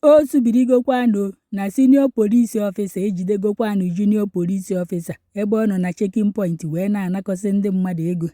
O subirigokwanụ na senior police officer ejidegokwanụ junior police officer ebe ọ nọ na checking point wee na-anakọsị ndị mmadụ ego.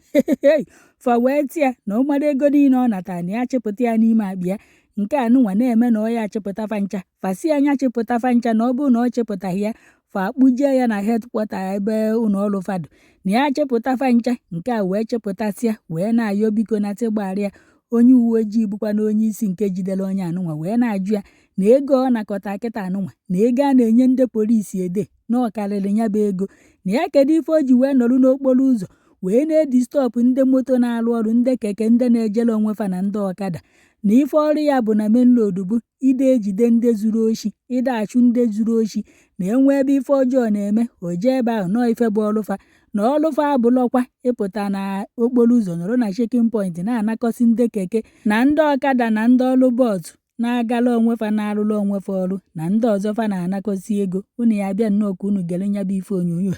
Fa wee tịa na ọ mara ego niile ọ natara na ya chịpụta ya n'ime akpa ya. Nke a nụnwa na-eme na ọ ya achịpụta fa ncha. Fa si anya chịpụta fa ncha, na ọ bụrụ na ọ chịpụtaghị ya, fa akpụjie ya na headquarter ebe ụlọ ọrụ fadụ na ya chịpụta fa ncha. Nke a wee chịpụtasịa wee na-ayọ biko na tịgbarịa. Onye uwe ojii bụkwa na onye isi nke jidere onye anụnwa wee na-ajụ ya na ego ọ nakọta kịta anụnwa, na ego a na-enye ndị polisi ede na ọ karịrị ya bụ ego, na ya kedu ife o ji wee nọrọ n'okporo ụzọ wee na-edisturb ndị moto na-arụ ọrụ, ndị keke, ndị na-ejere onwe fa na ndị ọkada, na ife ọrụ ya bụ na main road bụ ide ejide ndị zuru oshi, ide achụ ndị zuru oshi, na enwe ebe ife ọjọọ na-eme, o jee ebe ahụ nọọ. Ife bụ ọlụfa na ọlụfa abụlọkwa ịpụta na okporo ụzọ nọrọ na checking point na-anakọsị ndị keke na ndị ọkada na ndị ọrụ bọọsụ na-agala onwe fa, na-arụrụ onwe fa ọrụ, na ndị ọzọ fa na-anakọsị ego. Unu ya bịa nnọọ ka unu gere nya bụ ife onyonyo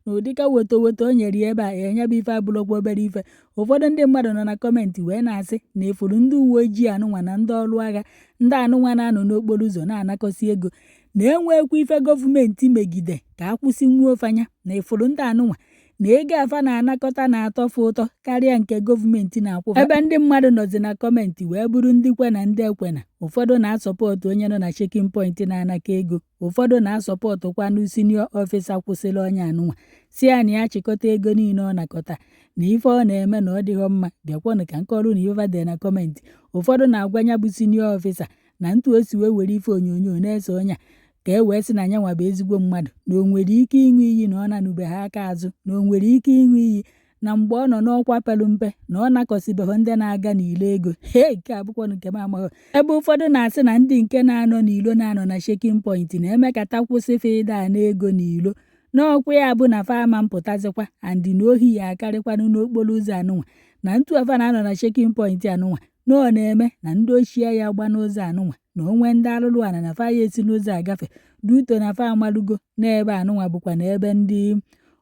na ụdịka woto woto o nyere ya ebe a. Enya bụ ife abụrụkwa obere ife. Ụfọdụ ndị mmadụ nọ na comment wee na-asị na ifuru ndị uwe ojii anụnwa na ndị ọrụ agha, ndị anụnwa na-anọ n'okporo ụzọ na-anakọsị ego, na-enwekwa ife gọọmenti megide ka a kwụsị nwuo fanya, na ifuru ndị anụnwa na ego afa na-anakọta na-atọfe ụtọ karịa nke gọọmenti na-akwụ. Ebe ndị mmadụ nọzi na comment wee bụrụ ndị kwe na ndị ekwena. Ụfọdụ na-asupport onye nọ na checking point na-anaka ego, ụfọdụ na-asupportkwanụ senior officer kwụsịrị onye anụnwa, si ya na ya chịkọta ego niile ọ nakọta, na ife ọ na-eme na ọ dịghọ mma. Bịakwanụ ka nkọrụ na ife dị na comment. Ụfọdụ na-agwa ya bụ senior officer na ntu o si wee were ife onyonyo na-ese onye a ka e wee sị na nyanwa bụ ezigbo mmadụ, na o nwere ike ịṅụ iyi na ọ nanụbeghị aka azụ, na o nwere ike ịṅụ iyi na mgbe ọ nọ n'ọkwa pelu mpe na ọ nakọsibeghị ndị na-aga n'ilo ego. He, nke a bụkwanụ nke m amaghị. Ebe ụfọdụ na-asị na ndị nke na-anọ n'ilo, na-anọ na checking point, na-emekata kwụsị fa ịda ana ego n'ilo, n'ọkwa ya bụ na fa ama mpụtazikwa and na ohi ya akarịkwanụ n'okporo ụzọ anụnwa, na ntu afa na-anọ na checking point anụnwa na ọ na-eme na ndị ochie ya gba n'ụzọ anụnwa, na onwe ndị alụlụ ana na fa ya esi n'ụzọ agafe duto na fa amalugo n'ebe anụnwa bụkwa na ebe ndị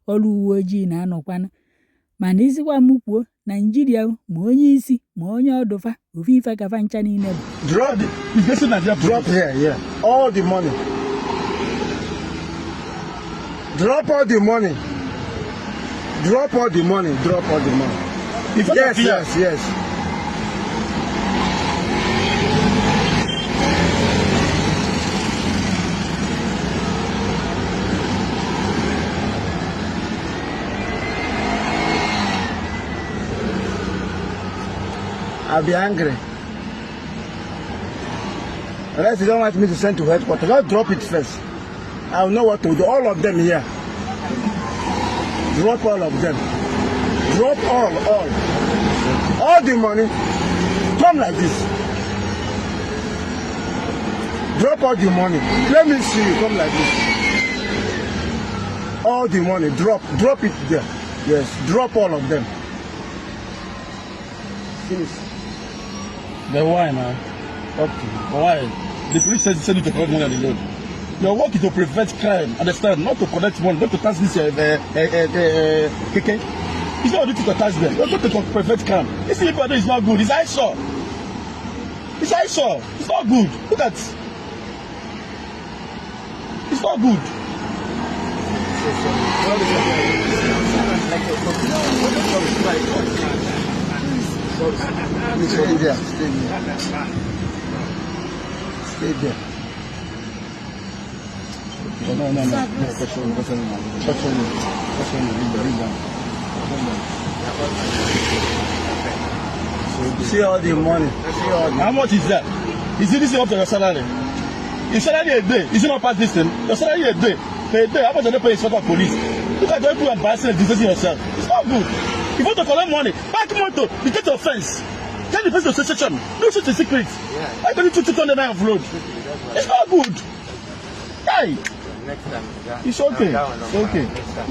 ọrụ uwe ojii na-anọkwanụ. Mana isikwa m kwuo, Naijiria, ma onye isi ma onye ọdụfa, ofu ife ka fa ncha niile bụ. Drop, He's getting Nigeria. Drop here, yeah. All the money. Drop all the money. Drop all the money. Drop all the money. In front Yes, of here. yes. I'll be angry. Unless you don't want me to send to headquarters, just drop it first. I will know what to do. All of them here. Drop all of them. Drop all, all. All the money. Come like this. Drop all the money. Let me see you. Come like this. All the money. Drop. Drop it there. Yes. Drop all of them. Finish. But why, man? Up to you. Why? The police said send you to collect money on the road. Your work is to prevent crime, understand? Not to collect money, not to tax this keke. It's not duty to tax them. You're going to prevent crime. This thing people are doing is not good. It's eyesore. It's eyesore. It's not good. Look at. It's not good. So sorry. Sorry. Please stay there. Stay there. Stay there. No, no, no. No, question, question, question, question. Leave down, leave down. See all the money. See all the How much is that? Is it this up to your salary? Your salary a day, is it not past this thing? Your salary a day, per day, how much are they paying inspector of police? Look at the people embarrassing and disgracing yourself. It's not good. If you want to collect money, park motor, you get your offense. Tell the person to station. Don't shoot a secret. Why don't you shoot on the line of road? It's not good. Hey, Next time. It's okay. It's okay. Next time.